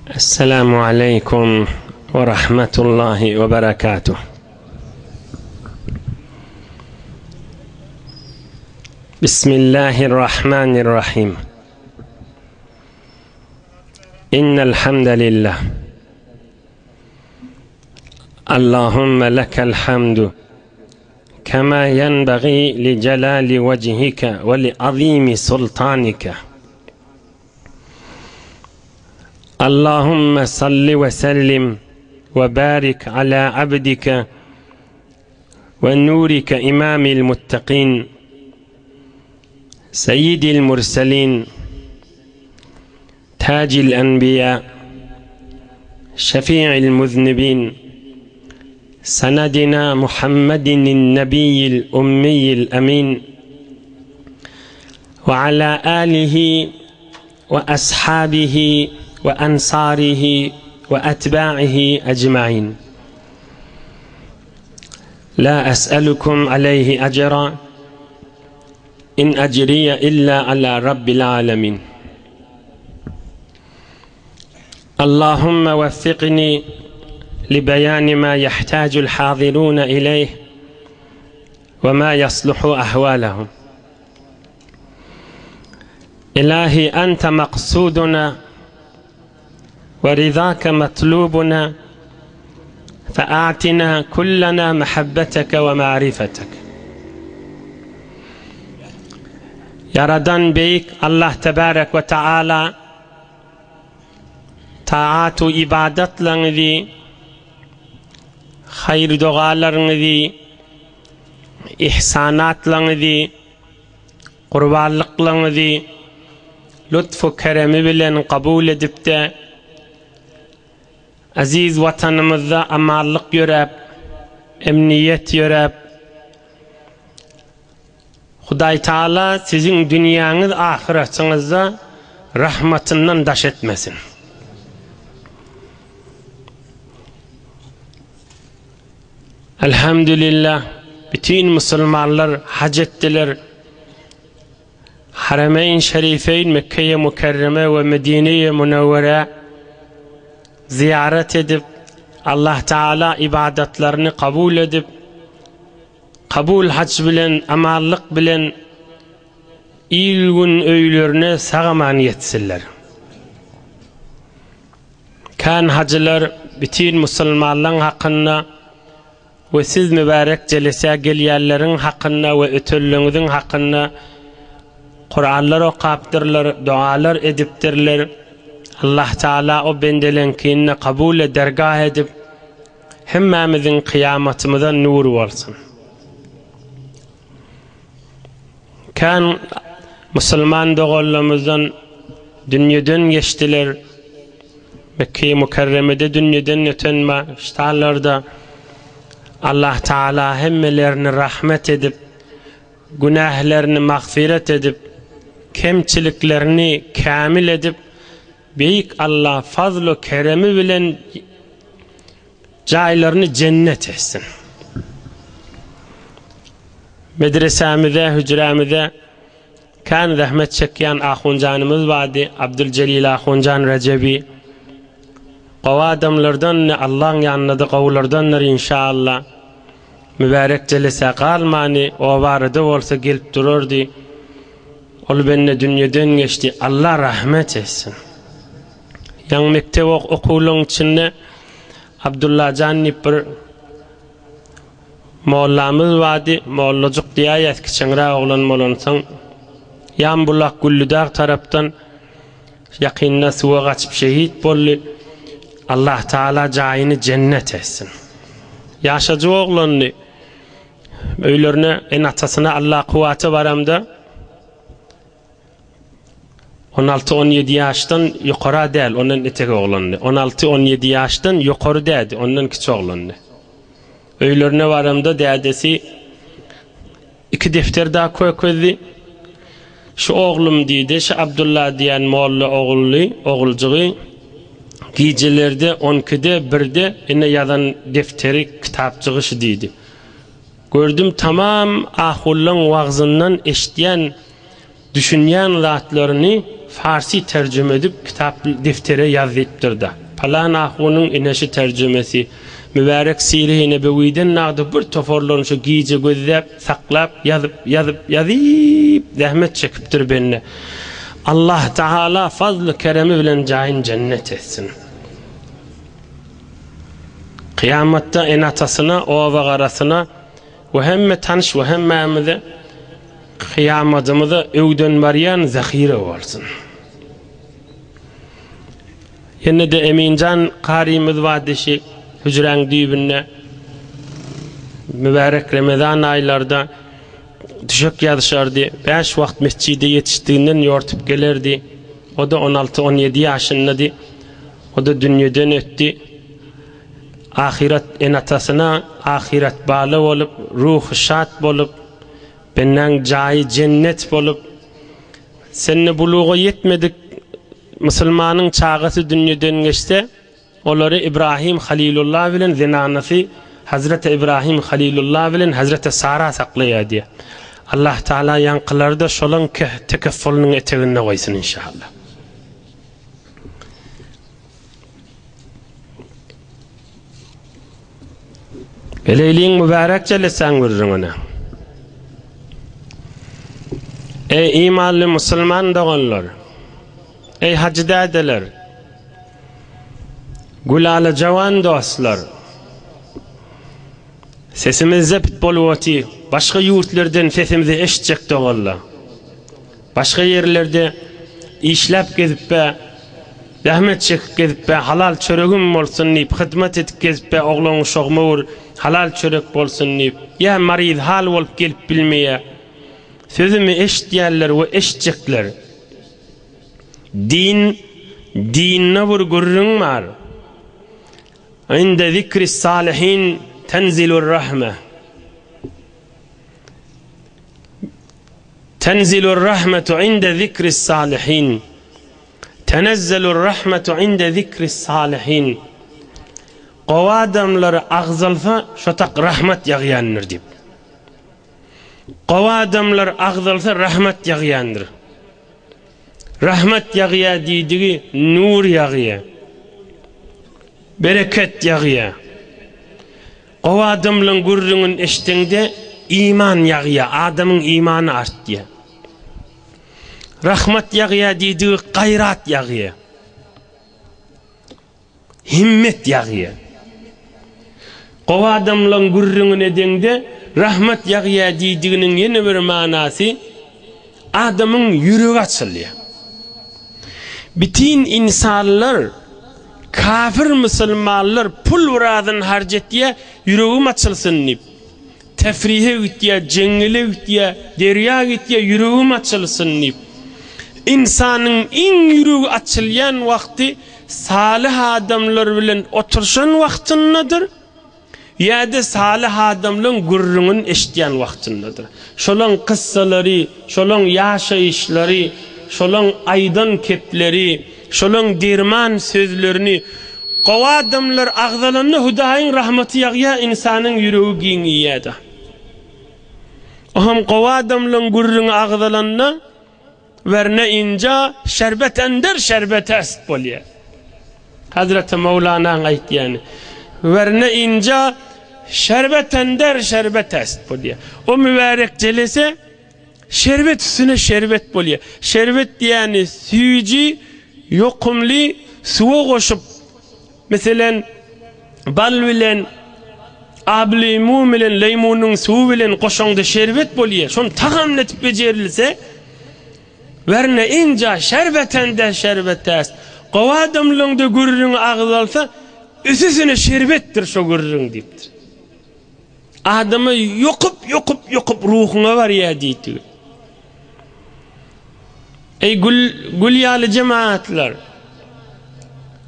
Esselamu aleýkum we rahmetullahi we berekatuh. Bismillahirrahmanirrahim. Innel hamdalillah. Allahumma lekel hamdu kema yenbaghi li celali vechike ve li azimi sultanike. Allahumma salli ve sellim ve barik ala abdike ve nurike imamil muttaqin seyyidil murselin tacil enbiya şefi'il muznibin سندنا محمد النبي الأمي الأمين وعلى آله وأصحابه وأنصاره وأتباعه أجمعين لا أسألكم عليه أجرا إن أجري إلا على رب العالمين اللهم وفقني لبيان ما يحتاج الحاضرون إليه وما يصلح أحوالهم إلهي أنت مقصودنا ورضاك مطلوبنا فأعطنا كلنا محبتك ومعرفتك Yaradan Beýik Allah Tebarek we Taala taat-u ybadatlaryňyzy, haýyr-dogalaryňyzy, ihsanatlaryňyzy, gurbanlyklaryňyzy lutf-u keremi bilen kabul edip-de, eziz Watanymyzda amanlyk ýöräp, emniýet ýöräp, Hudaýtagala siziň dünýäňiz ahyratyňyzda rahmatyndan daş etmesin. Elhamdülillah bütin musulmanlar hac etdiler. Haremeýn Şerifeýn Mekkeýe Mükerreme we Medineýe Münewwerä zyýarat edip Allah Taala ybadatlaryny kabul edip Kabul haç bilen, amanlyk bilen il-gün öýlerine sag-aman ýetsinler. Kän hajylar bütin musulmanlaň hakynda we siz mübärek jelesä gelýänleriň hakynda we ötenleňiziň hakynda Kuranlar okapdyrlar, dogalar edipdirler. Allah Taala o bendeleňkini kabul-e dergah edip, Hemmämiziň kyýamatymyza nur bolsun. Kän musulman doganlarymyzdan dünýeden geçdiler. Mekge-i Mükerremede dünýeden öten bar, ştalarda Allah Taala hemmelerini rahmet edip, günählerini magfiret edip, kemçiliklerini kämil edip, Beýik Allah fazlu keremi bilen jaýlaryny jennet etsin. Medresämize, hüjrämize kän zähmet çekýän ahunjanymyz bardy, Abduljelil ahunjan Rejebi. Gowy adamlardan, Allaň ýanynda-da gowulardandyr inşallah. Mübärek jelesä galmany, obarada bolsa gelip durardy. Ol bende dünýeden geçdi, Allah rahmet etsin. Ýaňy mekdep okuwlaryň içinde Abdullajan diýip bir mollamyz bardy, mollajyk diýäýäs kiçeňräk oglan bolansoň. Ýanbulak Güllüdag tarapdan ýakynda suwa gaçyp şehit boldy. Allah Taala jaýyny jennet etsin. Ýaşajyk oglandy. Öýlerine ene-atasyna Allah kuwwata baramda 16-17 ýaşdan ýokara däl, ondan etek oglandy. 16-17 ýaşdan ýokary dädi, ondan kiçi oglandy. Öýlerine baramda dädesi iki defter da kökezdi. Şu oglum diýdi, şu Abdulla diýen molla ogully, oguljygy gijelerde on ikide, birde ine ýazan defteri, kitapjygy şu diýdi. Gördüm tamam ahullaň wagzyndan eşidýän, düşünýän zatlaryny Farsy terjüme edip kitap deftere ýazdypdyr-da. Palan ahunyň ine şu terjümesi. Mübärek Sire-i Nebewiden nagdy bir toparlaryny şu gije gözläp, saklap, ýazyp, ýazyp, ýazyp zähmet çekipdir bende. Allah Tagala fazly keremi bilen jaýyny jennet etsin. Kyýamatda ene-atasyna, oba-garasyna we hemme tanyş we hemmämize kyýamadymyza öwden barýan zahire bolsun. Ýene-de Eminjan karymyz bar dişi hüjräň düýbünde mübärek Remezan aýlarda düşek ýazyşardy. Bäş wagt mesjide ýetişdiginden ýortup gelerdi. O-da on alty-on ýedi ýaşyndady. O-da dünýeden ötdi. Ahyret ene-atasyna ahyret bala bolup, ruhy şat bolup, bendäň jaýy jennet bolup, sende buluga ýetmedik musulmanyň çagasy dünýeden geçse, olary Ibrahim Halilullah bilen zenanasy Hazreti Ibrahim Halilullah bilen Hazreti Sara saklaýar diýýär. Allah Taala ýaňkylary-da şolaň tekeffulynyň eteginde goýsun inşallah. Geleýliň mübärek jelesäň gürrüňine. Eý imanly musulman doganlar! Eý hajy dädeler! Gülala jawan dostlar! Sesimiz zept bolup otyr. Başga ýurtlardan sesimizi eşitjek doganlar. Başga ýerlerde işläp gezip-ä, zähmet çekip gezip-ä, halal çöregim bolsun diýip, hyzmat edip gezip-ä, oglan-uşagyma bir halal çörek bolsun diýip, ýa maryz hal bolup gelip bilmeýär. Sözümi eşidýänler we eşitjekler! Din, dinde bir gürrüň bar. Inde zikris-salihin tenzilur-rahme. Tenzilur rahmetu inde zikris salihin. Tenezzelur rahmetu inde zikris salihin. Gowy adamlar agzalsa şo tak rahmet ýagýandyr diýip. Gowy adamlar agzalsa rahmet ýagýandyr. Rahmet ýagýar diýdigi nur ýagýar. Bereket ýagýar. Gowy adamlaň gürrüňini eşdeňde iman ýagýa, adamyň imany artýa. Rahmat ýagýa diýdigi gaýrat ýagýa. Himmet ýagýa. Gowy adamlaň gürrüňini edeňde rahmat ýagýa diýdiginiň ýene bir manasy adamyň ýüregi açylýa. Bitin ynsanlar kafir musulmanlar pul birazyn harç etýä ýüregim açylsyn diýip. Tefrihe gitýä, jeňňele gitýä, derýa gitýä ýüregim açylsyn diýip. Ynsanyň iň ýüregi açylýan wagty salyh adamlar bilen oturşan wagtyndadyr. Ýa-da salyh adamlaň gürrüňini eşidýän wagtyndadyr. Şolaň kyssalary, şolaň ýaşaýyşlary, şolaň aýdan kepleri, şolaň derman sözlerini gowy adamlar agzalanda Hudaýyň rahmaty ýagýar, ynsanyň ýüregi giňeýär-de. Ohem gowy adamlaň gürrüňi agzalanda Werne inja şerbet ender şerbet est bolýar. Hazreti Mowlanaň aýtýany. Werne inja şerbet ender şerbet est bolýar. O mübärek jelese şerbet üstüne şerbet bolýar. Şerbet diýýäni süýji, ýokumly suwa goşup Meselem, bal bilen, ableýmun bilen, leýmunyň suwy bilen goşaňda şerbet bolýar. Şony tagamly edip bejerilse, Werne inja şerbetende şerbetäst. Gowy adamlaryň-da gürrüňi agzalsa, üstesine şerbetdir şo gürrüň diýipdir. Adama ýokup, ýokup, ýokup ruhuňa barýar diýdigi. Eý gül, gül ýaly jemaatlar!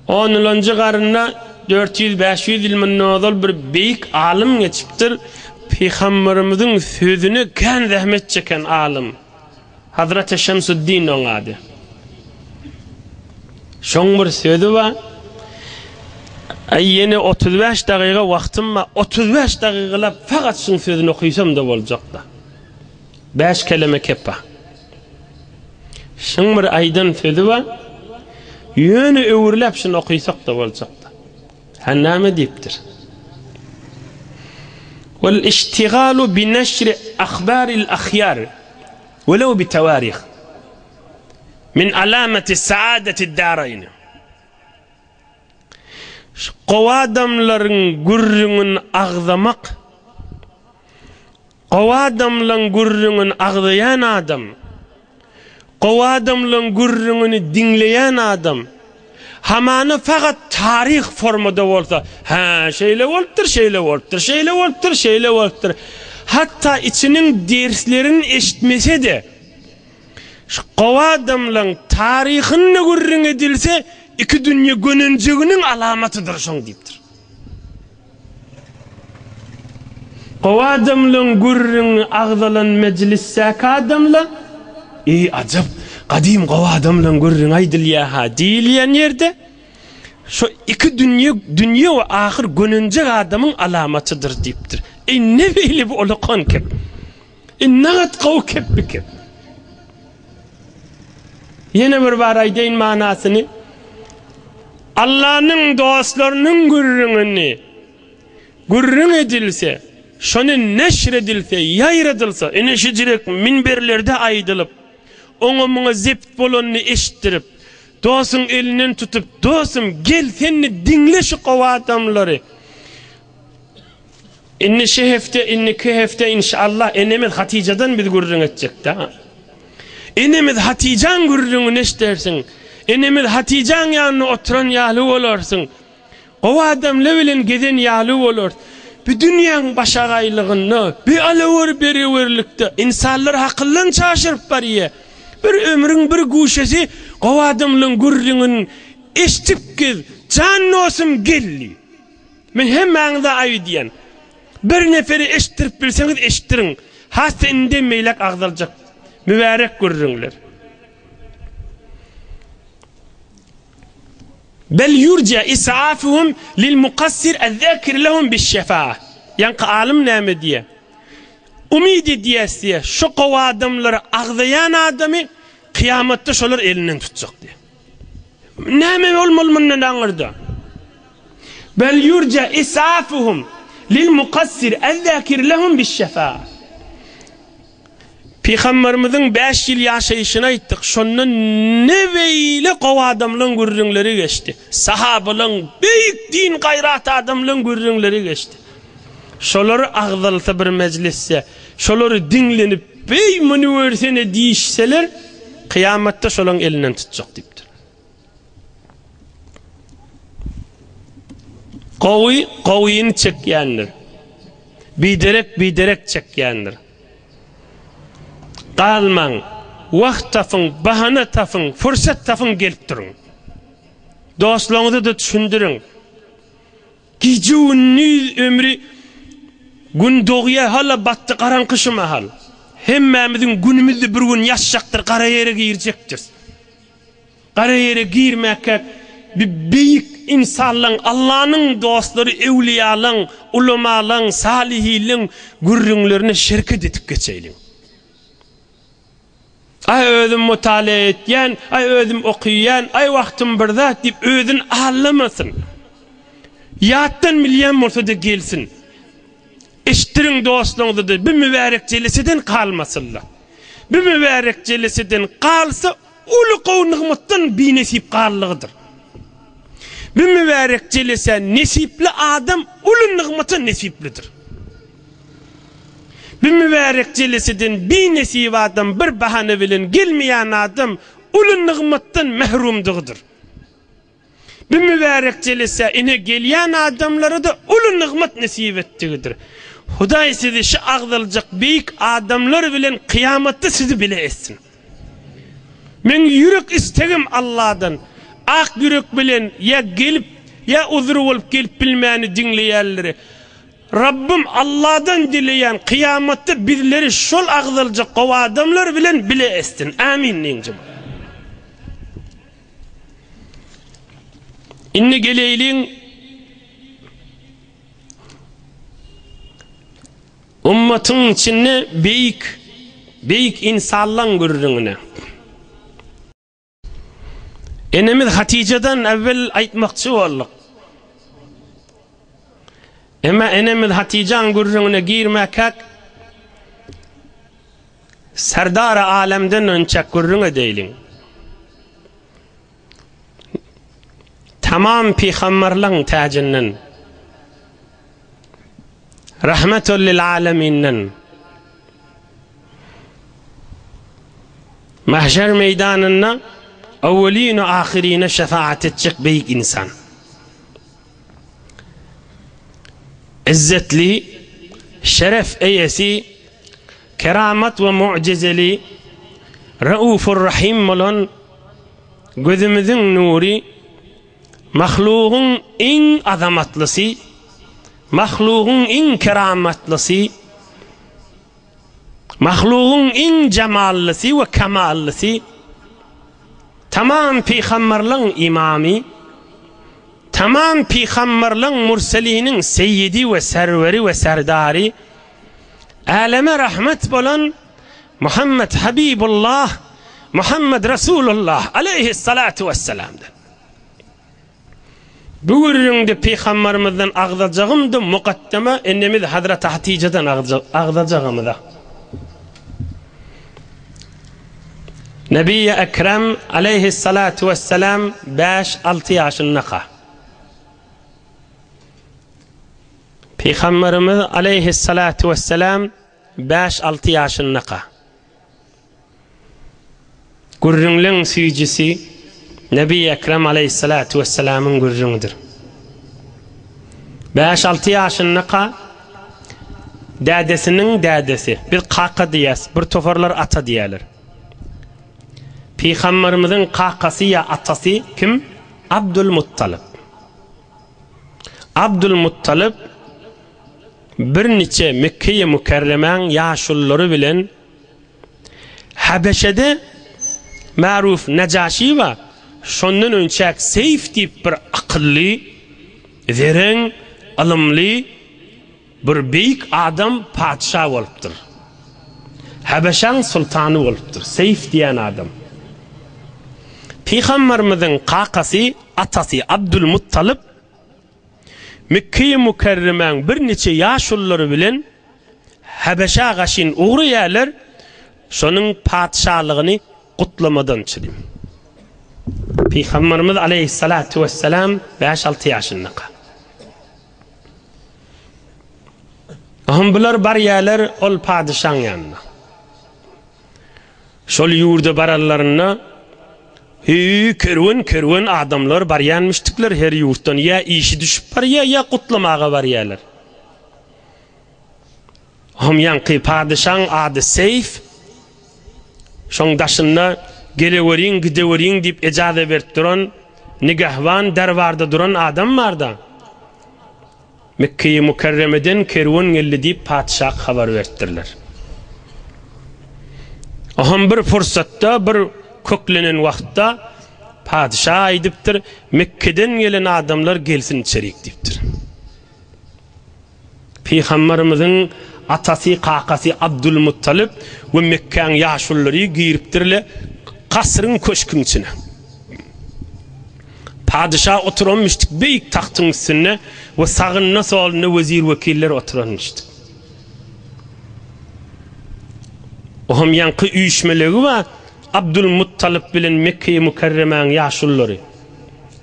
Onulanjy garynda 400-500 ýyl mundan ozal bir beýik alym geçipdir. Pygamberimiziň sözüne kän zähmet çeken alym. Hazreti Şemsuddin oň ady. Şoň bir sözi bar. Aý ýene 35 dagyga wagtym bar. 35 dagygalap fakat şuň sözüni okysam-da boljakda. Bäş keleme kepa. Şuň bir aýdan sözi bar. Ýöne öwürläp şuny okysak-da boljakda. Hä näme diýipdir? Wal iştigalu bi neşri ahbaril ahýar welew bi tawarih min alamati saadati daraýn. Şu gowy adamlaryň gürrüňini agzamak, gowy adamlaň gürrüňini agzaýan adam, gowy adamlaň gürrüňini diňleýän adam, hamana fakat taryh formada bolsa, hä, şeýle bolupdyr, şeýle bolupdyr, şeýle bolupdyr, şeýle bolupdyr. Hatda içiniň derslerini eşitmese-de, Şu gowy adamlaň taryhynda gürrüň edilse, iki dünýe gönenjeginiň alamatydyr şoň diýipdir. Gowy adamlaň gürrüňi agzalan mejlisdäki adamla, Eý, ajap, gadym gowy adamlaň gürrüňi aýdylýa-ha diýilýän ýerde, şo iki dünýe, dünýe we ahyr gönenjek adamyň alamatydyr diýipdir. Eý, ne beýle bu olakan kep? Innagat gowy kep bi kep. Ýene bir bar aýdaýyn manasyny. Allanyň dostlarynyň gürrüňini gürrüň edilse, şony neşr edilse, ýaýradylsa, ine şujurek minberlerde aýdylyp, oňa muňa zept bolanyny eşitdirip, dostuň elinden tutup, dostum gel sen-de diňle şu gowy adamlary. Indi şu hepde, indiki hepde inşallah enemiz Hatyjadan biz gürrüň etjekdä. Enemiz Hatyjaň gürrüňini eşdersiň. Enemiz Hatyjaň ýanynda oturan ýaly bolarsyň. Gowy adamlar bilen gezen ýaly bolarys. Bu dünýäň başagaýlygynda, bu alawer-berewerlikde ynsanlar hakyldan çaşyryp barýar. Bir ömrüň bir guşesi gowy adamlaň gürrüňini eşdip gez, jan dostum gel diý. Men hemmäňize aýdýan. Bir neferi eşitdirip bilseňiz eşitdiriň. Has-da indem beýläk agzaljak mübärek gürrüňler. Bel yurja is'afuhum lil mukassir ez-zakir lehum biş-şefa'a. Ýaňky alym näme diýýär? Umyt edýäs diýýär, şu gowy adamlary agzaýan adamy kyýamatda şolar elinden tutjak diýýär. Näme bolmaly mundan aňyrda? Bel yurja isafuhum lil mukassir ezzakir lehum biş-şefa'a. Pygamberimiziň 5 ýyl ýaşaýşyny aýtdyk. Şonda ne beýle gowy adamlaryň gürrüňleri geçdi. Sahabalaryň, beýik din gaýrat adamlaryň gürrüňleri geçdi. Şolary agzalsa bir mejlisde, şolary diňlenip, beý muny görsene diýişseler, kyýamatda şolaryň elinden tutjak diýipdir. Gowy gowyny çekýändir. Biderek biderek çekýändir. Galmaň, wagt tapyň, bahana tapyň, pursat tapyň gelip duruň. Dostlaryňyza-da düşündiriň. Gije-gündiz ömri Gün dogýar, hala batdy garaňky şu mahal. Hemmämiziň günümiz-de bir gün ýaşjakdyr, gara ýere girjekdiris. Gara ýere girmäkäk bi beýik ynsanlaň, Allanyň dostlary öwlüýalaň, ulamalaň, salyhinleň gürrüňlerine şereket edip geçeýliň. Aý özüm mutala etýän, aý özüm okyýan, aý wagtym bir zat diýip özüni allamasyn. Ýatdan bilýän bolsa-da gelsin. Eşitdiriň dostlaryňyza-da bi mübärek jeleseden galmasynlar. Bi mübärek jeleseden galsa uly gowy nygmatdan binesip galdygydyr. Bi mübärek jelesä nesipli adam uly nygmata nesiplidir. Bi mübärek jeleseden binesip adam bir bahana bilen gelmeýän adam uly nygmatdan mährumdygydyr. Bu mübärek jelesä ine gelýän adamlara-da uly nygmat nesip etdigidir. Hudaý sizi şu agzaljak beýik adamlar bilen kyýamatda sizi bile etsin. Meň ýürek istegim Alladan, ak ýürek bilen ýa gelip, ýa uzry bolup gelip bilmäni diňleýänleri, Rabbym Alladan dileýän kyýamatda bizleri şol agzaljak gowy adamlar bilen bile etsin. Amin diýiň jemagat. Indi geleýliň ummatyň içinde beýik beýik insanlaň gürrüňine. Enemiz Hatyjadan äwwel aýtmakçy bolduk. Emma enemiz Hatyjaň gürrüňine girmäkäk, Serdary alemden önçäk gürrüň edeýliň. Tamam pygamberleň täjinden, Rahmetul lil aleminden, Mahşer meýdanynda awwelin we ahyrine şefaat etjek beýik insan. Izzetli, şeref eýesi, keramat we mu'jizeli, Raufur Rahim bolan gözümiziň nury, mahlugyň iň azamatlysy, mahlugyň iň keramatlysy, mahlugyň iň jamallysy we kamallysy, tamam pygamberleň imamy, tamam pygamberleň murseliniň seýidi we serweri we serdary, äleme rahmet bolan Muhammet Habibullah, Muhammet Resulullah aleýhissalatu wessalamdyr. Bu gürrüňde pygambermizden agzajagymdy mukaddeme enemiz Hazreti Hatyjadan agzajagymyza. Nebi Ekrem aleýhissalatu wessalam 5-6 ýaşyndaka. Pygamberimiz aleýhissalatu wessalam Bäş-alty ýaşyndaka. Gürrüňleň süýjüsi Nebi Ekrem aleýhissalatu wessalamyň gürrüňidir. Bäş-alty ýaşyndaka dädesiniň dädesi, biz kaka diýýäs, bir toparlar ata diýýärler. Pygamberimiziň kakasy ýa atasy kim? Abdul Muttalyp. Abdul Muttalyp Birniçe Mekgeýi Mükerremäň ýaşululary bilen Habeşede maruf Nejaşy bar, şondan önçäk Seýf diýip bir akylly, zereň, ylymly bir beýik adam patyşa bolupdyr. Habeşaň sultany bolupdyr, Seýf diýen adam. Pygamberimiziň kakasy, atasy Abdulmuttalyp Mekgeýi Mükerremäň birniçe ýaşululary bilen Habeşä gaşyn ugraýarlar, şonuň patyşalygyny gutlamadan çynym. Pygamberimiz aleýhissalatu wessalam bäş-alty ýaşyndaka. Ohm bular barýarlar ol patyşaň ýanyna. Şol ýurda baranlarynda, hüý, kerwen-kerwen adamlar barýanmyşdyklar her ýurtdan, ýa işi düşüp barýar, ýa gutlamaga barýarlar. Hom ýaňky padyşaň ady Seýf, şoň daşynda geleweriň, gideweriň diýip ejaza berip duran, nigahban, derbarda duran adam bar-da. Mekgeýi Mükerremeden kerwen geldi diýip patyşa habar beripdirler. Ohm bir pursatda, bir köklenen wagtda patyşa aýdypdyr, Mekgeden gelen adamlar gelsin içerik diýipdir. Pygamberimiziň atasy, kakasy Abdulmuttalyp we Mekgäň ýaşululary giripdirle kasryň köşküň içine. Padyşa oturanmyşdyk beýik tagtyň üstünde we sagynda-solunda wezir-wekiller oturanmyşdyk. Ohm ýaňky üýşmelegi bar, Abdulmuttalyp bilen Mekgeýi Mükerremäň ýaşululary.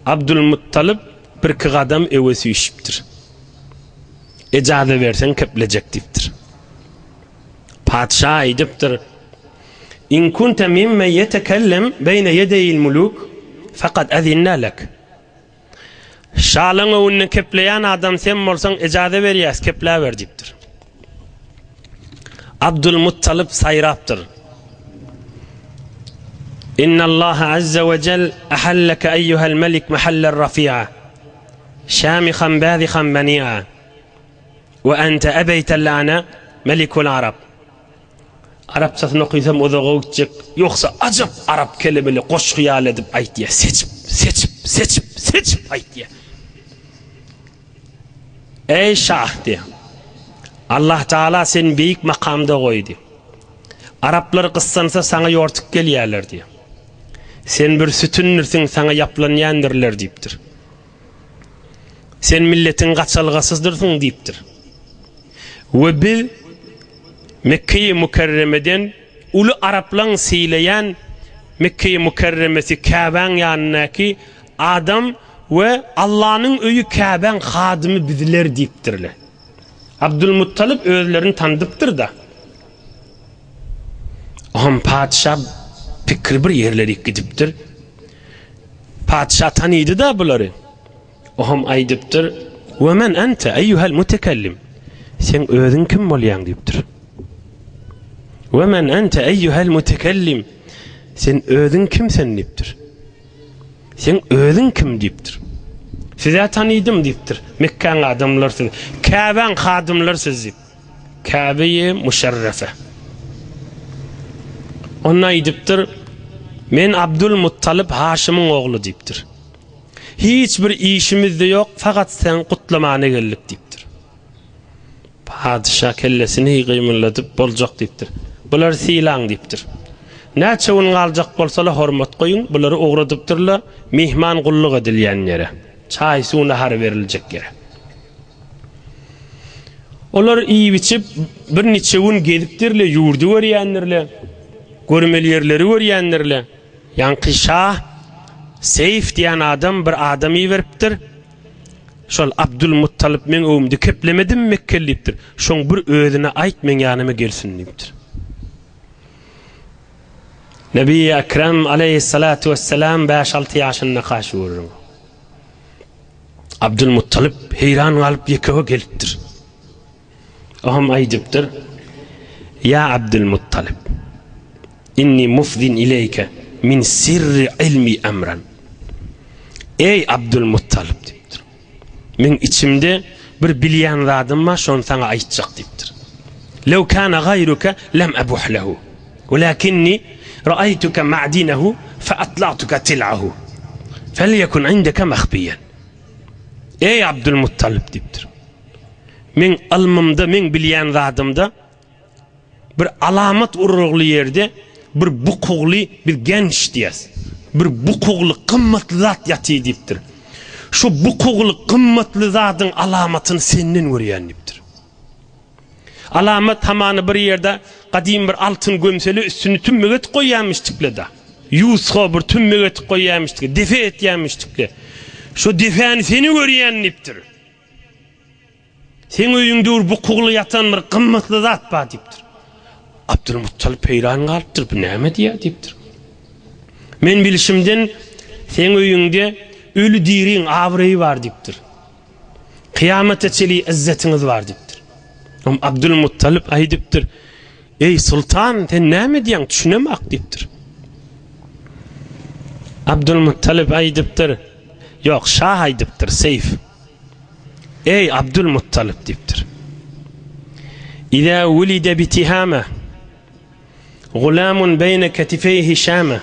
Abdulmuttalyp birki gadam öwe süýşüpdir. Ejaza berseň keplejek diýipdir. Patyşa aýdypdyr, In kunte mimmen ýetekellem beýne ýedeýil muluk, fakat ezinna lek. Şalaň öňünde kepleýän adam sen bolsaň ejaza berýäs, kepläber diýipdir. Abdul Muttalyp saýrapdyr. Innallaha azza we jel ahallaka eýýuhel melik mahallar rafi'a. Şamihan bäzihan beni'a. We ente ebeýte lana melikul arab. Arapçasyny okysam uzaga gitjek. Ýogsa ajap arap kelimini goşgy ýaly edip aýtýa. Seçip, seçip, seçip, seçip aýtýa. Eý şah diýýär. Allah Taala seni beýik makamda goýdy. Araplar gyssansa saňa ýortup gelýärler diýýär. Sen bir sütündirsiň, saňa ýaplanýandyrlar diýipdir. Sen milletiň gaçalgasydyrsyň diýipdir. We biz Mekgeýi Mükerremeden uly araplaň sylaýan Mekgeýi Mükerremesi Käbäň ýanyndaky adam we Allanyň öýi Käbäň hadymy bizler diýipdirler. Abdulmuttalyp özlerini tanydypdyr-da. Oňam patyşa pikiri bir ýerlerik gidipdir. Patyşa tanydy-da bulary. Oňam aýdypdyr, We men ente, eýýuhel mutekellim? Seň özüň kim bolýaň diýipdir. We men ente, eýýuhel mutekellim? Sen özüň kim sen diýipdir. Seň özüň kim diýipdir. Siz-ä tanydym diýipdir. Mekgäň adamlary siz. Käbäň hadymlary siz diýip. Käbe-i Muşerrefe. Onda aýdypdyr, Men Abdul Muttalyp Haşymyň ogly diýipdir. Hiç bir işimiz-de ýok, fakat seň gutlamana geldik diýipdir. Patyşa kellesini gymyldadyp, Boljak diýipdir. Bulary sylaň diýipdir. Näçe gün galjak bolsalar hormat goýuň, bulary ugradypdyrlar myhman gulluk edilýän ýere, çaý-suw nahar beriljek ýere. Olar iýip-içip, bir niçe gün gezipdirler, ýurdy görýändirler, görmeli ýerleri görýändirler. Ýaňky şa Seýf diýen adam bir adam iberipdir. Şol Abdulmuttalyp meň öwümde keplemedimi mekgeli diýipdir. Şoň bir özüne aýt meň ýanyma gelsin diýipdir. Nebi Ekrem aleýhissalatu wessalam bäş-alty ýaşyndaka şu gürrüň. Abdulmuttalyp heýran galyp ýekewe gelipdir. Oňam aýdypdyr, Ýa Abdylmuttalyp, inni mufdin ileýke min sirri ilmi emran. Eý Abdylmuttalyp diýipdir. Meň içimde bir bilýän zadym bar, şony saňa aýtjak diýipdir. Lew kana gaýruke lem ebuh lehu. Welakinni ra'aýtuke ma'dinehu fe atla'tuke til'ahu. Felyekun indeke mahbiýen. Eý Abdylmuttalyp diýipdir. Meň ylmymda, meň bilýän zadymda bir alamat urugly ýerde bir bukugly bir genç diýýäs. Bir bukugly gymmatly zat ýatyr diýipdir. Şu bukugly gymmatly zadyň alamatyny senden görýän diýipdir. Alamat hamany bir ýerde gadym bir altyn gömseli üstüni tümmek etip goýýarmyşdykle-da. Ýusga bir tümmek etip goýýarmyşdyk, depe etýärmişdikle. Şu depäni seni görýän diýipdir. Seň öýüňde bir bukugly ýatan bir gymmatly zat bar diýipdir. Abdylmuttalyp heýran galypdyr, bu näme diýýär diýipdir. Men bilşimden seň öýüňde öli diriň abraýy bar diýipdir. Kyýamata çeli yzzetiňiz bar diýipdir. Om Abdylmuttalyp aýdypdyr, Eý sultan, sen näme diýýäň, düşünemak diýipdir. Abdylmuttalyp aýdypdyr, Ýok, şah aýdypdyr, Seýf. Eý, Abdylmuttalyp diýipdir. Iza wulide bi Tihama gulamun beýne ketifeýhi şama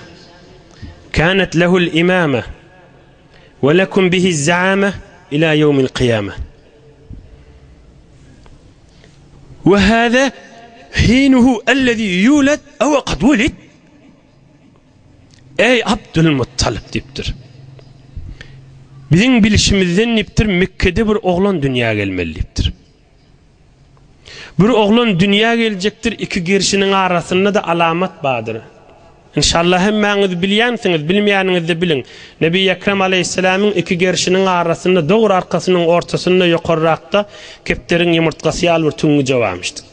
kanat lehul imama we lekum bihi zaama ila ýewmil kyýama. We hada hinuhu ellezî yulad ew kad wulid. Eý, Abdylmuttalyp diýipdir. Biziň bilşimizden diýipdir, Mekgede bir oglan dünýä gelmeli diýipdir. Bir oglan dünýä geljekdir, iki gerşiniň arasynda-da alamat bardyr. Inşallah hemmäňiz bilýänsiňiz, bilmeýäniňiz-de biliň. Nebi Ekrem aleýhissalamyň iki gerşiniň arasynda, dogry arkasynyň ortasynda ýokarrakda kepderiň ýumurtgasy ýaly bir tüňňüje barmyşdyr.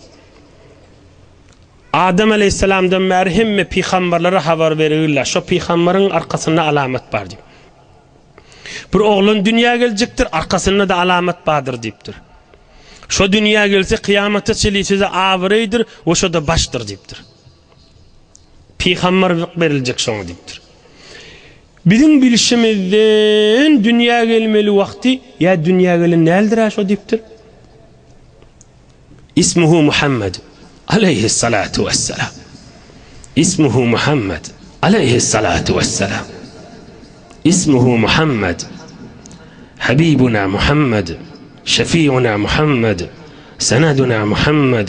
Adam aleýhissalamdan bäri hemme pygamberlere habar berigillä, şo pygamberyň arkasynda alamat bar diýip. Bir oglan dünýä geljekdir, arkasynda-da alamat bardyr diýipdir. Şo dünýä gelse kyýamata çenli size abraýdyr we şo-da başdyr diýipdir. Pygamberlik beriljek şoňa diýipdir. Biziň bilşimizden dünýä gelmeli wagty ýa dünýä gelen däldir-ä şo diýipdir. Ismuhu Muhammed aleýhissalatu wessalam. Ismuhu Muhammed aleýhissalatu wessalam. Ismuhu Muhammed Habibuna Muhammed Şefiuna Muhammed Seneduna Muhammed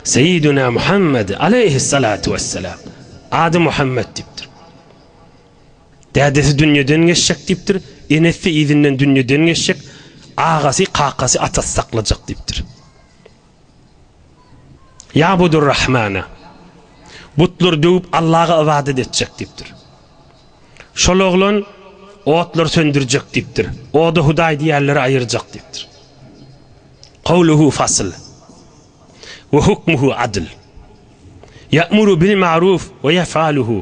Seýiduna Muhammed aleýhissalatu wessalam. Ady Muhammed diýipdir. Dädesi dünýeden geçjek diýipdir, enesi yzyndan dünýeden geçjek, agasy, kakasy, atasy saklajak diýipdir. Ýabudur Rahmana. Butlary döwüp Allaga ybadat etjek diýipdir. Şol oglan otlary söndürjek diýipdir. Oda Hudaý diýýänleri aýyrjak diýipdir. Kowluhu fasl. We hukmuhu adl. Ýa'muru bil ma'ruf we ýef'aluhu.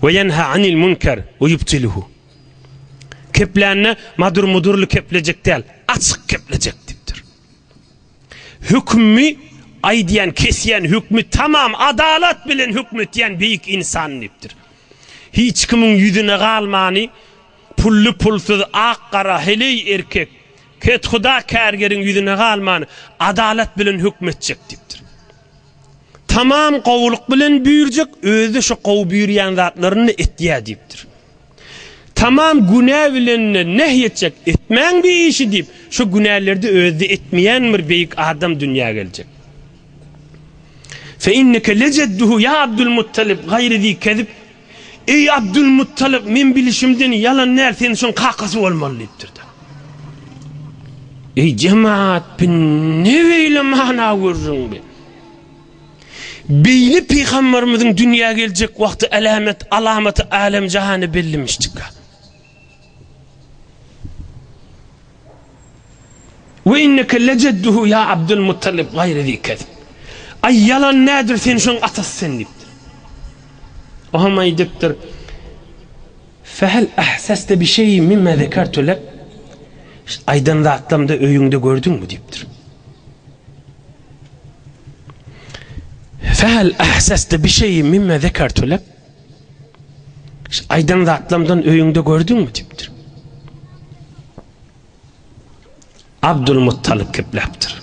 We ýenha anil munker we ýubtiluhu. Keplände madur-mudurly keplejek däl, açyk keplejek diýipdir. Hökümi aýdýan, kesýän hökmi tamam adalat bilen hökm etýän beýik ynsan diýipdir. Hiç kimiň ýüzüne galmany, pully-pulsuz, ak-gara, heleý-erkek, kethuda kärgeriň ýüzüne galman, adalat bilen hökm etjek diýipdir. Tamam gowulyk bilen buýurjak, özi-de şo gowy buýurýan zatlaryny etýär diýipdir. Tamam günä bilen-de nehy etjek, etmäň bi işi diýip, şo günäleri-de özi-de etmeýän bir beýik adam dünýä geljek. Fe inneke lejedduhu ýa Abdulmuttalyp gaýry zi kezib, Eý Abdulmuttalyp, men bilişimden ýalan däl, sen şoň kakasy bolmaly diýipdir-de. Eý jemaat, bi ne beýle mana gürrüň bi? Beýle pygambarymyzyň dünýä geljek wagty älämet alamaty älem-jahana bellimişdika. We inneke lejedduhu ýa Abdulmuttalib gaýry zi kezib. Aý ýalan nädir sen şoň atasy sen diýipdir. Oňam aýdypdyr. Fehel ahseste bi şeýin mimma zekertu lek? Aýdan zatlamda öýüňde gördüňmi diýipdir. Fehel ahseste bi şeýin mimma zekertu lek? Aýdan zatlamdan öýüňde gördüňmi diýipdir. Abdulmuttalyp kepläpdir.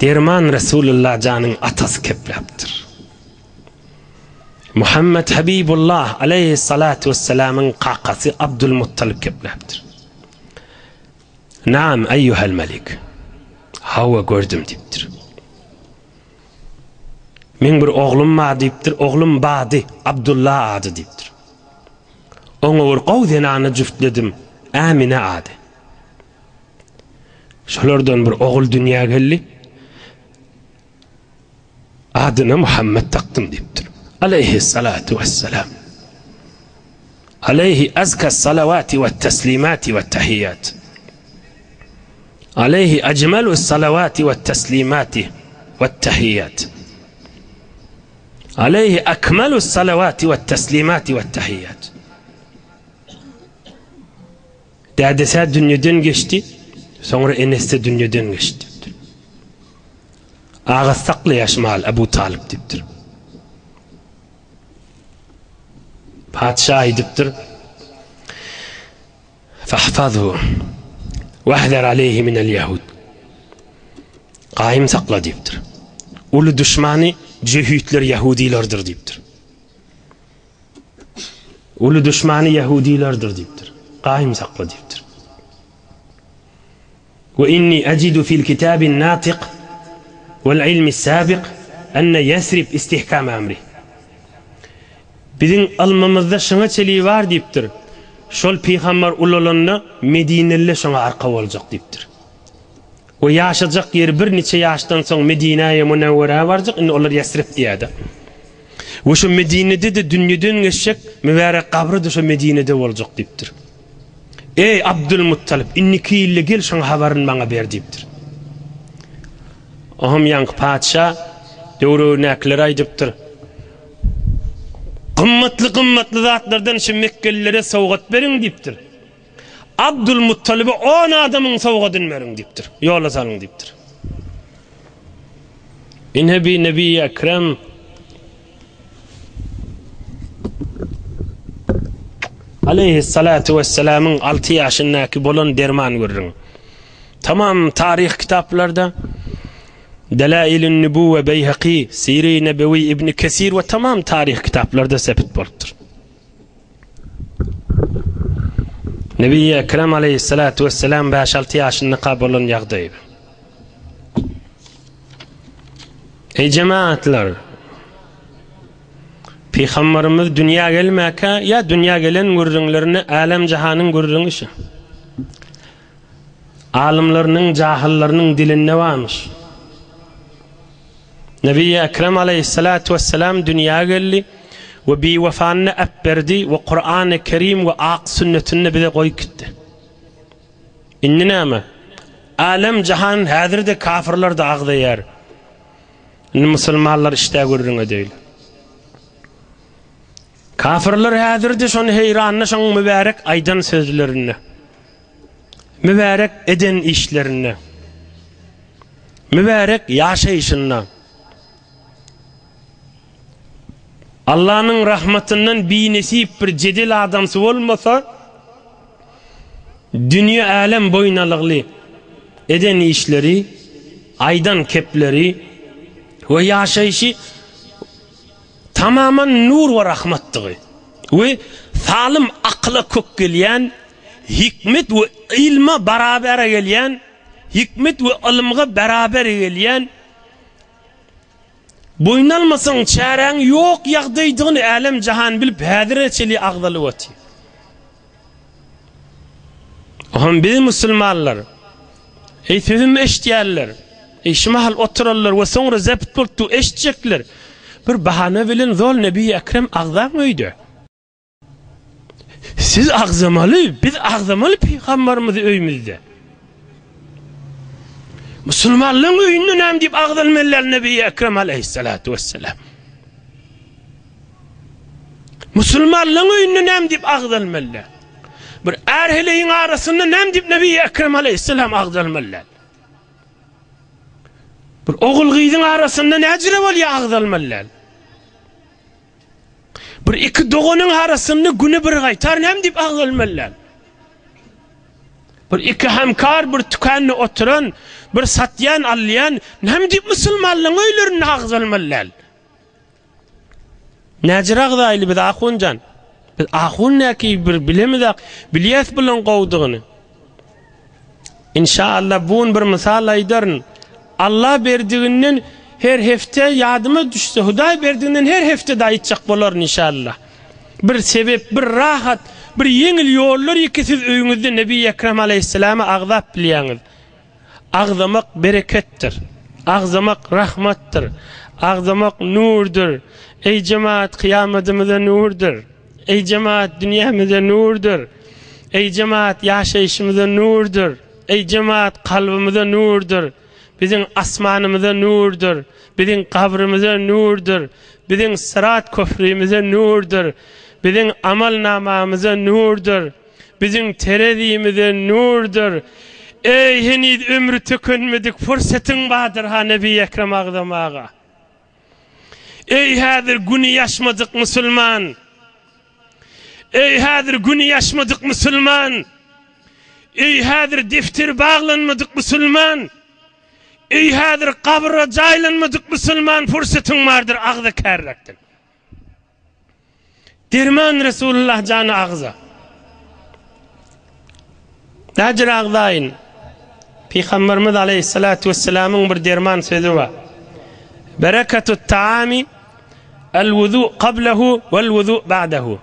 Derman Resulullah janyň atasy kepläpdir. Muhammet Habibullah aleýhissalatu wessalamyň kakasy Abdulmuttalyp kepläpdir. Naam eýýuhel melik. Hawa gördüm diýipdir. Meň bir oglum bar diýipdir, oglum bady, Abdulla ady diýipdir. Oňa bir gowy zenany jüftledim, Ämine ady. Şolardan bir ogul dünýä geldi. Adyna Muhammet dakdym diýipdir. Aleýhissalatu wessalam. Aleýhi azka salawati we teslimati we tahiýat. Aleýhi ajmalu salawati we teslimati we tahiýat. Aleýhi akmalu salawati we teslimati we tahiýat. Dädesi-ä dünýeden geçdi, soňra enesi-de dünýeden geçdi diýipdir. Agasy saklaýar şu mahaly Abu Talyp diýipdir. Patyşa aýdypdyr, Fahfazhu wahzar aleýhi minel ýahud. Gaýym sakla diýipdir. Uly duşmany jöhitler ýahudylardyr diýipdir. Uly duşmany ýahudylardyr diýipdir. Gaýym sakla diýipdir. We inni ajidu fil kitabin natik wal ilmi sabiq enne Ýesrib istihkam amri. Biziň ylmymyzda şuňa çeli bar diýipdir. Şol pygambar ulalanda Medineliler şoňa arka boljak diýipdir. We ýaşajak ýeri bir niçe ýaşdan soň Medinäýe Munewwerä barjak, indi olar Ýesrib diýýärdi. We şo Medinede-de dünýeden geçjek, mübärek gabry-da şo Medinede boljak diýipdir. Eý, Abdylmuttalyp, indiki ýylda gel şoň habaryny maňa ber diýipdir. Oňam ýaňky patyşa döwregindäkilere aýdypdyr. Gymmatly-gymmatly zatlardan şu mekgelilere sowgat beriň diýipdir. Abdylmuttalyba on adamyň sowgadyny beriň diýipdir. Ýola salyň diýipdir. Ine bi Nebi Ekrem Aleýhissalatu wessalamyň 6 ýaşyndaky bolan derman gürrüň. Tamam taryh kitaplarda Delailün Nubuwe Beýhaki, Siri Nebewi Ibn Kesir we tamam taryh kitaplarda sepit bolupdyr. Nebi Ekrem aleýhissalatu wessalam 5-6 ýaşyndaka bolan ýagdaý. Eý jemaatlar! Pygambarymyz dünýä gelmäkä ýa dünýä gelen gürrüňlerinde älem-jahanyň gürrüňi şu. Alymlarynyň, jahyllarynyň dilinde barmyş. Nebi Ekrem aleýhissalatu wessalam dünýä geldi we biwefanyny äpberdi we Kurany Kerim we ak sünnetini bize goýup gitdi. Indi näme? Älem-jahan häzir-de kafirler-de agzaýar. Indi musulmanlar işdä gürrüň edeýli. Kafirler häzir-de şony heýranda şoň mübärek aýdan sözlerinde. Mübärek eden işlerinde. Mübärek ýaşaýşynda. Allanyň rahmatyndan binesip bir jedel adamsy bolmasa, Dünýe älem boýnalygly eden işleri, aýdan kepleri we ýaşaýşy tamaman nur we rahmatdygy we salym akyla kök gelýän, hikmet we ylma barabara gelýän, hikmet we ylymga barabar gelýän, Boýun almasaň çäräň ýok ýagdaýdygyny älem-jahan bilip häzire çenli agzalyp otyr. Ohm biz musulmanlar, eý sözümi eşitýänler, eý şu mahal oturanlar we soňra zebt bolup dur eşitjekler, bir bahana bilen zol Nebi Ekrem agzaň öýde. Siz agzamaly, biz agzamaly pygambarymyzy öýümizde. Musulmanlaryň öýünde näme diýip agzalmalylar Nebi Ekrem aleyhissalatu vesselam. Musulmanlaryň öýünde näme diýip agzalmalylar? Bir är heleýiň arasynda näme diýip Nebi Ekrem aleyhissalam agzalmalylar? Bir ogul gyzyň arasynda näjire bolýar agzalmalylar? Bir iki doganyň arasynda güni bir gaýtar näme diýip agzalmalylar? Bir iki hemkar bir tükände oturan, bir satýan, alýan, näme diýip musulmanlaryň öýlerinde agzalmalylar? Näjir agzaýly biz ahunjan? Biz ahun näki bir bilemizak, bilýäs bulan gowdugyny. Inşaallah bu gün bir mysal aýdaryn. Allah berdiginden her hepde ýadyma düşse, Hudaý berdiginden her hepde-de aýtjak bolaryn inşaallah. Bir sebep, bir rahat, bir ýeňil ýollar ýeke siz öýüňizde Nebi Ekrem aleýhissalamy agzap bilýäňiz. Agzamak bereketdir. Agzamak rahmatdyr. Agzamak nurdur. Eý jemaat kyýamadymyza nurdur. Eý jemaat dünýämize nurdur. Eý jemaat ýaşaýşymyza nurdur. Eý jemaat kalbymyza nurdur. Biziň asmanymyza nurdur. Biziň gabrymyza nurdur. Biziň syrat köprimize nurdur. Biziň amal namamyza nurdur. Biziň terezimize nurdur. Eý heniz ömri tükenmedik pursatyň bardyr ha Nebi Ekrem agzamaga. Eý häzir güni ýaşmadyk musulman! Eý häzir güni ýaşmadyk musulman! Eý häzir defteri baglanmadyk musulman! Eý häzir gabra jaýlanmadyk musulman pursatyň bardyr agza kärlekden. Derman Resulullah jany agza. Näjür agzaýyn? Pygamberimiz aleyhissalatu vesselamyň bir derman sözi bar. Bereketut taami el wuzu qablahu vel wuzu ba'dahu.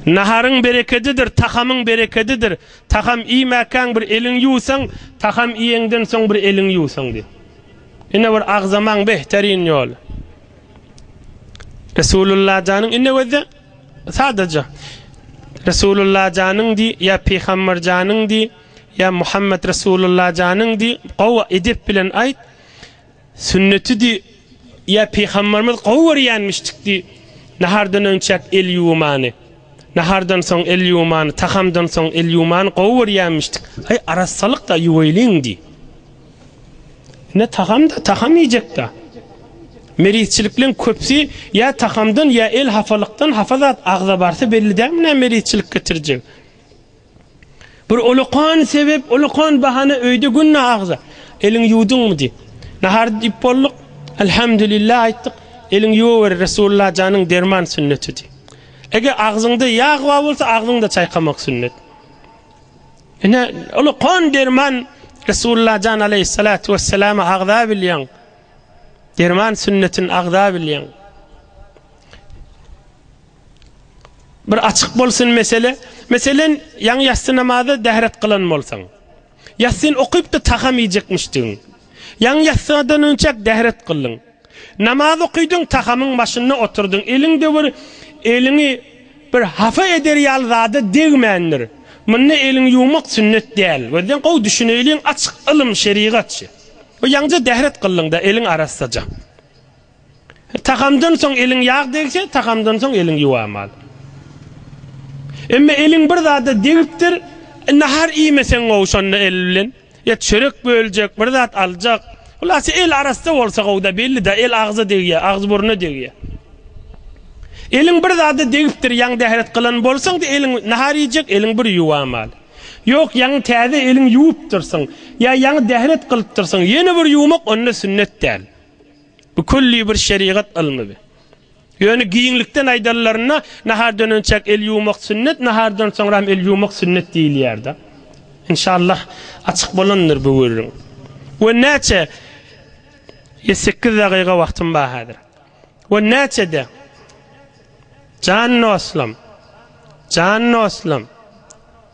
Naharyň berekedidir, tahamyň berekedidir. Taham iýmäkäň bir eliň ýuwsaň, taham iýeňden soň bir eliň ýuwsaň diýip. Ine bir agzamaň behterin ýoly. Resulullah janyň ine gözde sadaja. Resulullah janyň di ýa Pygamber janyň di ýa Muhammed Resulullah janyň di gowy edep bilen aýt. Sünneti di ýa Pygamberimiz gowy görýänmişdik di. Nahardan önçäk el ýuwmany. Nahardan soň el ýuwmany, tahamdan soň el ýuwmany gowy görýänmişdik. Aý arassalyk da ýuwaýlyň di. Ine tagam-da, tagam iýjek-dä. Merizçilikleň köpüsi ýa tagamdan, ýa el hafalykdan hafa zat agza barsa belli dälmi näme merizçilik getirjegi. Bir ulakan sebep, ulakan bahana öýde günde agza. Eliňi ýuwduňmy diýip. Nahar diýip bolduk. Elhamdülillah aýtdyk. Eliňi ýuwawer Resulullah janyň derman sünneti diýip. Eger agzyňda ýag bar bolsa agzyňda çaýkamak sünnet. Ine, ulakan derman Resulullah jan aleýhissalatu wesselama agza bilýäň. Derman sünnetini agza bilýäň. Bir açyk bolsun mesele. Meselen, ýaňy ýassy namaza dähret kylan bolsaň. Ýassyn okyp-da tagam iýjekmişdigiň. Ýaňy ýassydan önçäk dähret kyldyň. Namaz okydyň, tagamyň başynda oturdyň. Eliňde bir eliňi bir hapa eder ýaly zada degmändir. Munda eliňi ýuwmak sünnet däl. Gözden gowy düşüneýliň, açyk ylym, şerigat şi. Bu ýaňja dähret kyldyň-da, eliň arassaja. Tagamdan soň eliň ýag degse, tagamdan soň eliň ýuwamaly. Emma eliň bir zada degipdir, nahar iýmeseň gowy şonda el bilen. Ýa çörek böljek, bir zat aljak. Hulasy el arassa bolsa gowy-da, belli-de, el agza degýär, agzy-burna degýär. Eliň bir zada degipdir, ýaňy dähret kylan bolsaň-da eliň nahar iýjek, eliň bir ýuwamaly. Ýok, ýaňy täze eliň ýuwupdyrsyň, ýa ýaňy dähret kylypdyrsyň, ýene bir ýuwmak onda sünnet däl. Bu külli bir şerigat ylmy bi. Ýöne giňlikden aýdanlarynda nahardan önçäk el ýuwmak sünnet, nahardan soňram el ýuwmak sünnet diýilýär-de. Inşallah açyk bolandyr bu gürrüň. We näçe 8 dagyga wagtym bar häzir. We näçede Jan dostlam, jan dostlam,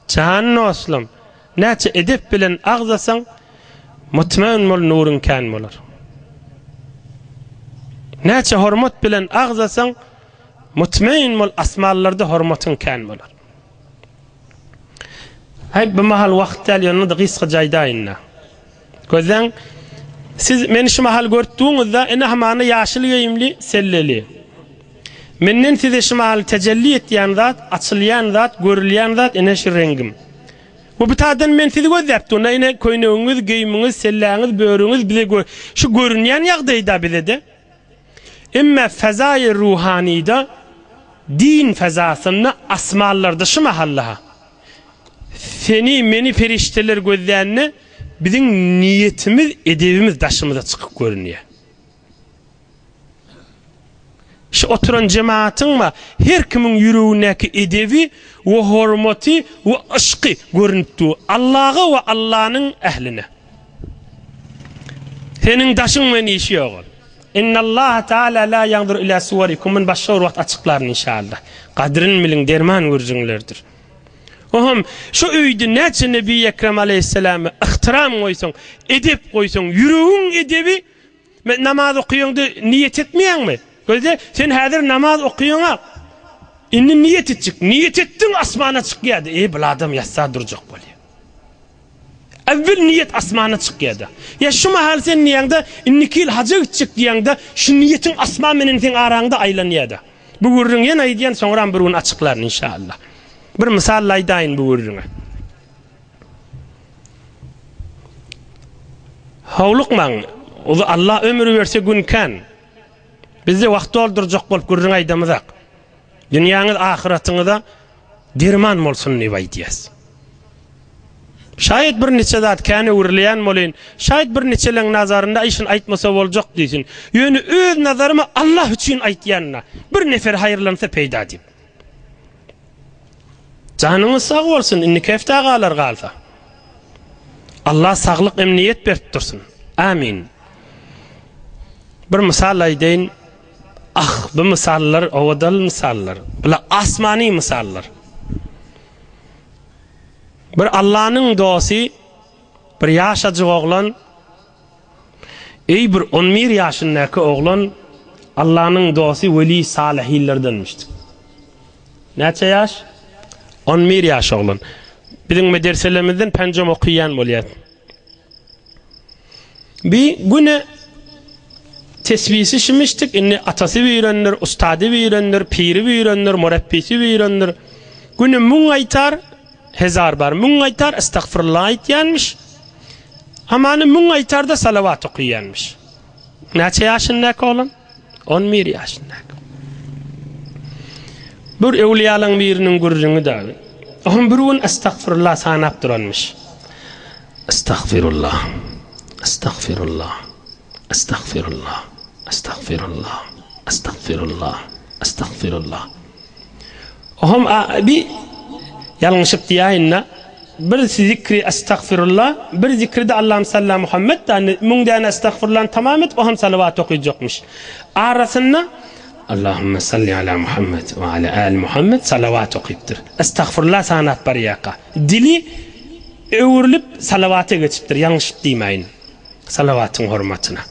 Jan dostum, näçe edep bilen agzasaň, mutmain bol nuruň kän bolar. Näçe hormat bilen agzasaň, mutmain bol asmanlarda hormatyň kän bolar. Haý, bu mahal wagt däl, ýöne-de gysgaça aýdaýyn-da. Gözläň, siz meni şu mahal görüp duňyzda, ene hamana ýaşyl geýimli, selleli. Menden size şu mahal tejelli etýän zat, açylýan zat, görülýän zat ene şu reňgim. We bu taýdan men sizi gözläp durun, ene köýnegiňiz, geýimiňiz, selläňiz, börügiňiz bize gö şu görünýän ýagdaýda bize-de. Emme fezaýy ruhanyda, din fezasynda, asmanlarda şu mahalla-ha. Seni, meni perişdeler gözlände, biziň niýetimiz, edebimiz daşymyza çykyp görünýär. Şu oturan jemagatyň her kimiň ýüregindäki edebi we hormaty we yşky görünip dur Allaga we Allanyň ähline. Seniň daşyň bilen işi ýok ol. Innallaha taala la ýanzur ila suwarikum muny başga bir wagt açyklaryn inşallah. Gadryn biliň derman gürrüňlerdir. Ohm şu öýde näçe Nebi Ekrem aleýhissalama yhtyram goýsaň, edep goýsaň, ýüregiň edebi Men namaz okaýaňda niýet etmeýäňmi? Gözle, sen häzir namaz okaýaňa. Indi niýet etjek. Niýet etdiň asmana çykýardy. Eý, bul adam ýatsa durjak bolýar. Äwwel niýet asmana çykýardy. Ýa şu mahal sen diýäňde, indiki ýyl haja gitjek diýäňde, şu niýetiň asman menen seň araňda aýlanýardy. Bu gürrüňi ýene aýdýan, soňram bir gün açyklaryn inşallah. Bir mysal aýdaýyn bu gürrüňe. Howlukmaň, uzy Allah ömür berse gün kän. Bizde wagt doldurjak bolup gürrüň aýdamyzak. Dünýäňiz ahyratyňyza derman bolsun diýip aýdýas. Şaýat bir niçe zat kän öwrülýän bolyn, şaýat bir niçeleň nazarynda aý şuny aýtmasa boljak diýsin. Ýöne öz nazaryma Allah üçin aýtýan-da. Bir nefer haýyrlansa peýda diýip. Janyňyz sag bolsun, indiki hepdä galar galsa. Allah saglyk emniýet berip dursun. Amin. Bir mysal aýdaýyn. Ah, bu mysallar owadan mysallar. Bular asmany mysallar. Bir Allanyň dosty, bir ýaşajyk oglan Eý bir on bir ýaşyndaky oglan Allanyň dosty weli salyhynlardanmyşdy. Näçe ýaş? On bir ýaş oglan. Biziň mederselerimizden penjom okaýan bolýar. Bir güne tesbisi şimişdik, indi atasy büýrendir, ustady büýrendir, piri büýrendir, murabbisi büýrendir. Güne müň aýtar, Hezar bar, müň gaýtar estagfirullah aýtýanmyş. Hamany müň gaýtarda salawat okaýanmyş. Näçe ýaşyndaky oglan? 11 ýaşyndaky. Bir öwliýalaň biriniň gürrüňi dagy. Ohm bir gün estagfirullah sanap duranmyş. Estagfirullah. Estagfirullah. Estagfirullah. Estagfirullah. Estagfirullah. Estagfirullah. Ohm bi ýalňyşyp diýäýin-de, bir zikri estagfirullah, bir zikri-de Allahym salla Muhammed däni, müň däne estagfirullany tamam edip, ohm salawat okyjakmyş. Arasynda. Allahümme salli ala Muhammed we ala ali Muhammed salawat okypdyr. Estagfurullah sanap barýarka, dili öwrülip salawata geçipdir, ýalňyşyp diýmäýin. Salawatyň hormatyna.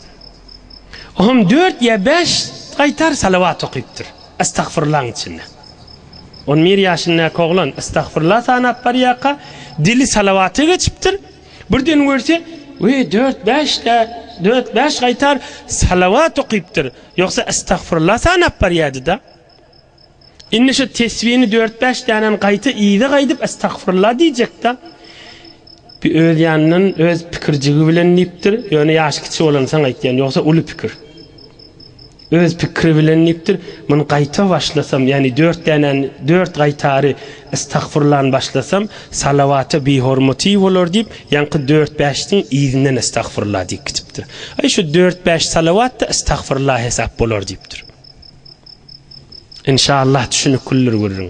Oňam dört ýa bäş gaýtar salawat okypdyr. Estagfurullahyň içinde. On bir ýaşyndaky oglan estagfurullah sanap barýarka, dili salawata geçipdir. Birden görse, we dört-bäş dört-bäş gaýtar salawat okypdyr. Ýogsa estagfurullah sanap barýardy-da. Indi şu tesbini dört-bäş dänen gaýta yza gaýdyp estagfurullah diýjek-de. Bir öz ýanyndan öz pikirjigi bilen diýipdir. Ýöne ýaşy kiçi bolansoň aýtýan, ýogsa uly pikir. Öz pikiri bilen diýipdir. Muny gaýta başlasam, ýagny dört dänäni, dört gaýtary estagfurullany başlasam, salawata bihormaty bolar diýip, ýaňky dört-bäşiň yzyndan estagfurullah diýip gidipdir. Aý şu dört-bäş salawat-da estagfurullah hesap bolar diýipdir. Inşallah düşüniklidir gürrüň.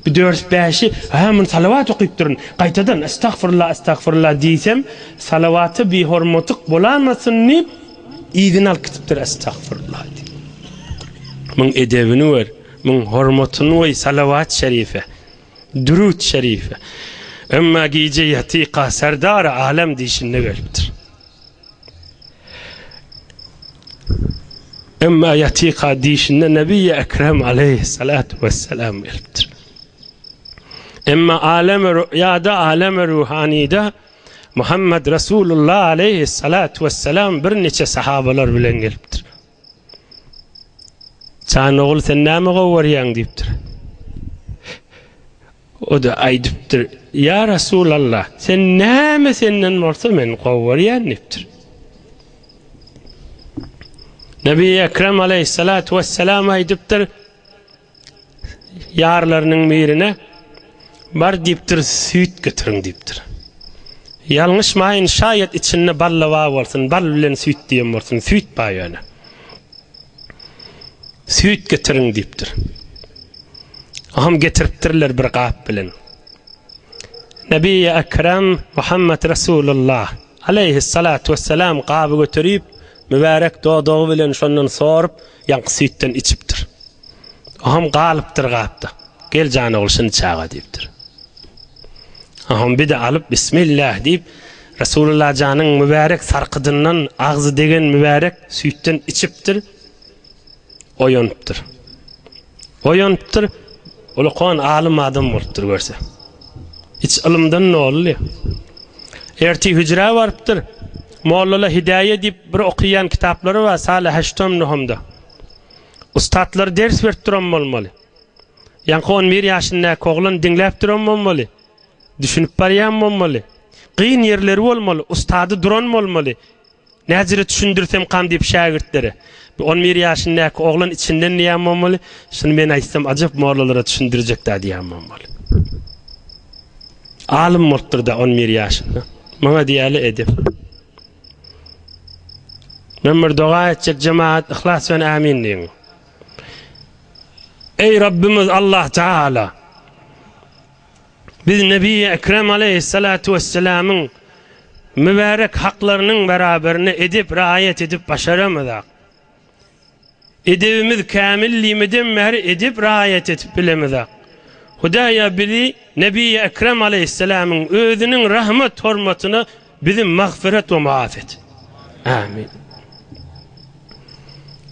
Bir dört bäşi, hä muny salawat okypdyryn, gaýtadan estagfurullah, estagfurullah diýsem, salawata bihormatyk bolamasyn diýip, yzyny alyp gidipdir estagfurullah diýip. Muň edebini gör, muň hormatyny goý salawat şerife, dürut şerife. Emma gije ýatyka serdar alem diýşinde gelipdir. Emma ýatyka diýşinde Nebi-i Ekrem aleýhissalatu wesselam gelipdir. Emma alem-i rüýada, alem-i ruhanyda Muhammed Resulullah aleýhissalatu wesselam birniçe sahabalar bilen gelipdir. Jan ogul sen näme gowy görýäň diýipdir. O-da aýdypdyr, Ýa Resulallah, sen näme senden bolsa men gowy görýän diýipdir. Nebi Ekrem aleýhissalatu wesselam aýdypdyr, ýarlarynyň birine, Bar diýipdir, süýt getiriň diýipdir. Ýalňyşmaýyn, şaýat içinde bal-da bar bolsun, bal bilen süýt diýen bolsun, süýt bar ýöne. Süýt getiriň diýipdir. Aham getiripdirler bir gap bilen. Nebi Ekrem Muhammed Resulullah aleyhissalatu vesselam gaby göterip, mübärek dodagy bilen şondan sorup, ýaňky süýtden içipdir. Aham galypdyr gapda. Gel jan ogul şuny çaga diýipdir. Aham bir de alyp Bismillah diýip Resulullah janyň mübärek sarkydyndan agzy degen mübärek süýtden içipdir. Oýanypdyr. Oýanypdyr. Ulukan alym adam bolupdyr görse. Hiç ylymdan nolly. Erti hüjrä barypdyr. Mollala hidayet diýip bir okaýan kitaplary bar, Salih Haştom Nuhumda. Ussatlar ders berip duran bolmaly. Ýaňky on bir ýaşyndaky oglan diňläp duran bolmaly. Düşünip barýan bolmaly. Kyn ýerleri bolmaly, ussady duran bolmaly. Näjüre düşündirsemkam diýip şägirtlere. Bu on bir ýaşyndaky oglan içinden diýýän bolmaly, şuny men aýtsam ajap mollalara düşündirjek-dä diýýän bolmaly. Alym bolupdyr-da on bir ýaşynda. Muňa diýýärler edep. Men bir doga etjek jemagat yhlas bilen ämin diýiň. Eý Rabbimiz Allah Taala! Biz Nebi Ekrem aleyhissalatu vesselamyň mübärek haklarynyň beraberine edep raýat edip başaramyzak. Edebimiz kämil diýmeden bäri edep raýat edip bilemizak. Hudaýa bizi Nebi Ekrem aleyhisselamyň özüniň rahmet hormatyna bizi magfiret we muaf et. Amin.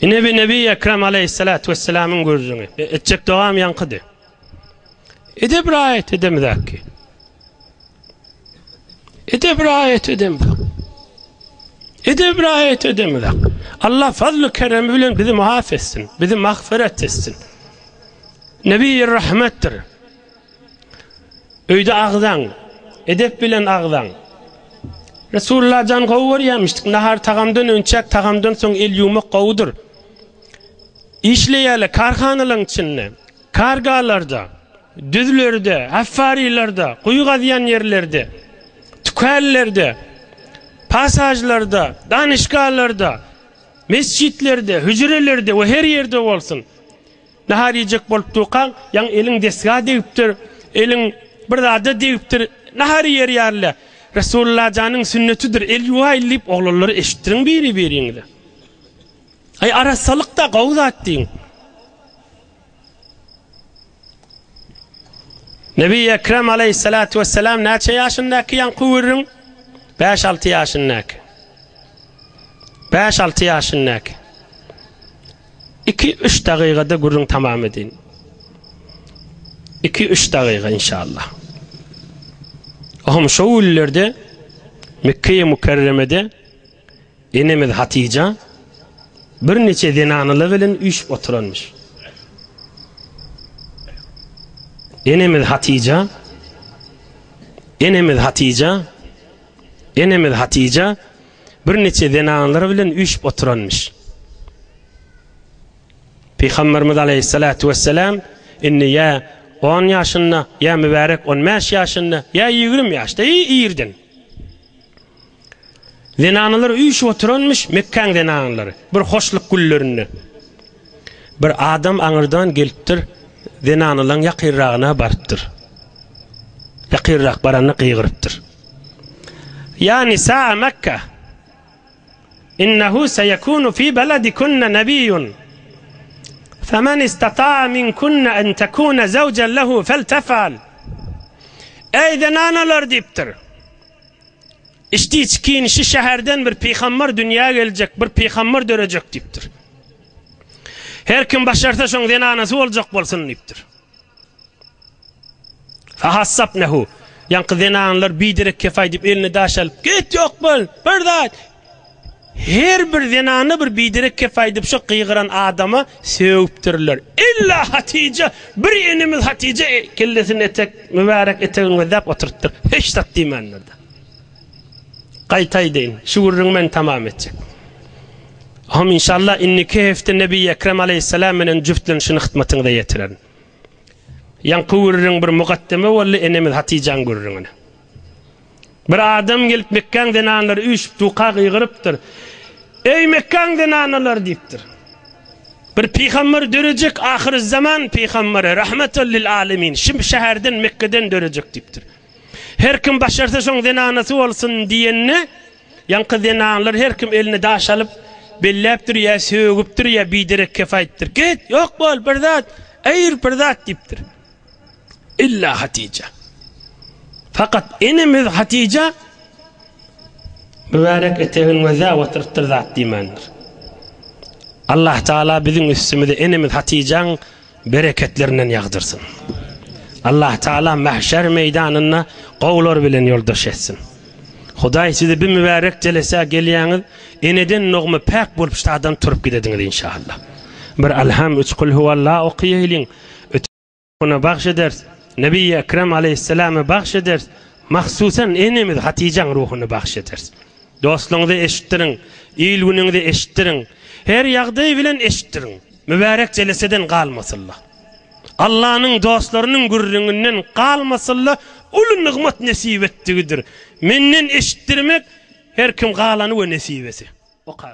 Ine bir Nebi Ekrem aleyhissalatu vesselamyň gürrüňi. Etjek dogam ýaňkydy. Edep raýat edemizakki. Edep raýat edemizak. Edep raýat edemizak. Allah fazly keremi bilen bizi muaf etsin, bizi magfiret etsin. Nebi rahmetdir. Öýde agzaň, edep bilen agzaň. Resulullah jan gowy görýärmişdik. Nahar tagamdan önçäk, tagamdan soň el ýuwmak gowudyr. Işleýärler karhanalaryň içinde. Kargalarda, düzlerde, affarilerde, guýy gazýan ýerlerde, tükänlerde, pasažlarda, danyşgalarda, mesjitlerde, hüjrelerde we her ýerde bolsun. Nahar iýjek bolup durkaň, ýaňy eliň desga degipdir, eliň bir zada degipdir, nahar iýer ýaly. Resulullah janyň sünnetidir, el ýuwaýly diýip oglanlara eşitdiriň biri-biriňize. Aý arassalyk-da gowy zat diýiň. Nebi Ekrem aleýhissalatu wessalam näçe ýaşyndaky ýaňky gürrüň? Bäş-alty ýaşyndaky. Bäş-alty ýaşyndaky. Iki-üç dagygada gürrüň tamam edeýin. Iki-üç dagyga inşallah. Ohm şo günlerde Mekge-i Mükerremede Enemiz Hatyja birniçe zenanalar bilen üýşüp oturanmyş. Enemiz Hatyja Enemiz Hatyja Enemiz Hatyja birniçe zenanlar bilen üýşüp oturanmyş. Pygamberimiz aleýhissalatu wessalam indi ýa on ýaşynda, ýa mübärek on bäş ýaşynda, ýa 20 ýaşda, irden. Zenanalar üýşüp oturanmyş, Mekgäň zenanalary, bir hoşluk günlerinde. Bir adam aňyrdan gelipdir, zenanalaryň ýakynragyna barypdyr. Ýakynrak baranda gygyrypdyr. Ýa nisaa Mekge, innehu seyekunu fi beledikunne nebiyyun. Femen istata'a minkunne en tekune zewcen lehu feltefal. Eý zenanalar diýipdir. Içdi-içgin şu şäherden bir pygamber dünýä geljek, bir pygamber dörejek diýipdir. Her kim başarsa şoň zenanasy boljak bolsun diýipdir. Fahassabnehu. Ýaňky zenanlar biderek kef aýdyp eline daş alyp, git ýok bol, bir zat. Her bir zenana bir biderek kef aýdyp şo gygyran adama sögüpdirler. Illa Hatyja, bir enemiz Hatyja kellesini etek, mübärek etegini gözläp oturypdyr. Hiç zat diýmändir-de. Gaýta aýdaýyn, şu gürrüňi men tamam etjek. Hom inşallah indiki hepde Nebi Ekrem aleýhissalam bilen jübtlenişini hytmatyňyza ýetirerin. Ýaňky gürrüň bir mugaddeme boldy enemiz Hatyjaň gürrüňine. Bir adam gelip Mekgäň zenanlary üýşüp duka gygyrypdyr. Eý Mekgäň zenanalary diýipdir. Bir pygamber dörejek ahyrüzzaman pygamberi rahmetul lil alemin şu şäherden Mekgeden dörejek diýipdir. Her kim başarsa şoň zenanasy bolsun diýende ýaňky zenanlar her kim eline daş alyp belläpdir ýa sögüpdir ýa biderek kef aýdypdyr. Git ýok bol bir zat eýr bir zat diýipdir. Illa Hatyja. Fakat enemiz Hatyja mübärek etegini gözläp oturypdyr zat diýmändir. Allah Taala biziň üstümize enemiz Hatyjaň bereketlerinden ýagdyrsyn. Allah Taala mahşer meýdanynda gowular bilen ýoldaş etsin. Hudaý sizi bir mübärek jelesä gelýäňiz, eneden nogma päk bolup ştadan turup gidediňiz inşallah. Bir Alham üç kul huwallah okaýaýlyň. Ona bagş ederis. Nebi-i Ekrem aleýhissalama bagş ederis. Mahsusan enemiz Hatyjaň ruhuny bagş ederis. Dostlugyňyzy eşitdiriň, il-günüňizi eşitdiriň. Her ýagdaý bilen eşitdiriň. Mübärek jeleseden galmasynlar. Allanyň dostlarynyň gürrüňinden galmasynlar, uly nygmat nesip etdigidir. Menden eşitdirmek her kim galany we nesibesi. Oka.